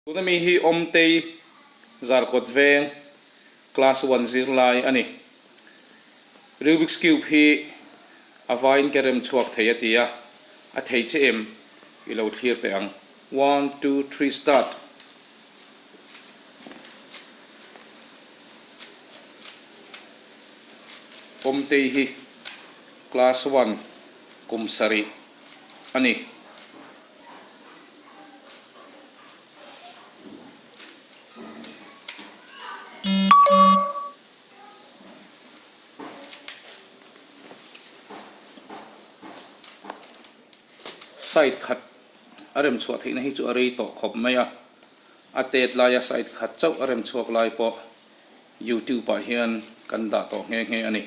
Tuna mi hi Awmtei Zarkawt Veng Class One zirlai a ni. Rubik's Cube hi a vaiin ka rem chhuak thei a ti a, a thei che em i lo thlir teh ang. One, two, three, start! Awmtei hi Class One kum sarih a ni. Side khat a rem chhuah theihna hi chu a rei tawh khawp mai a, a tet laia side khat chauh a rem chhuak lai pawh youtube ah hian kan dah tawh nghe nghe a ni.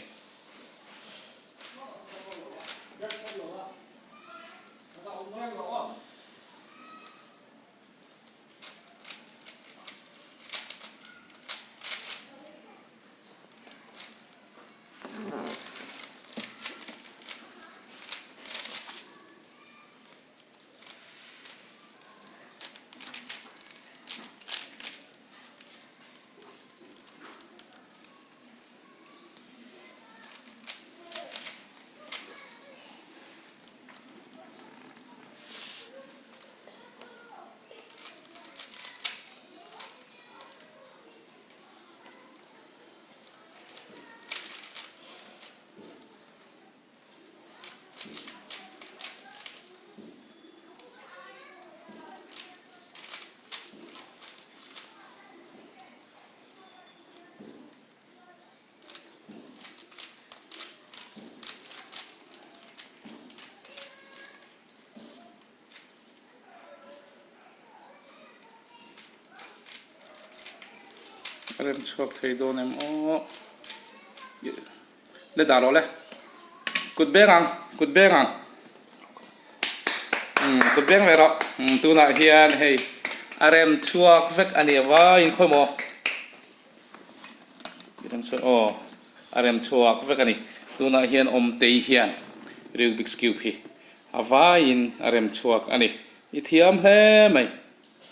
A rem chhuak thei dawn em aw le dah rawh le kut beng ang kut beng ang umm kut beng ve rawh umm tunah hian hei a rem chhuak vek a ni avaiin khawi maw. Aw a rem chhuak vek a ni. Tunah hian Awmtei hian Rubik's Cube hi a vaiin a rem chhuak a ni. I thiam hle mai.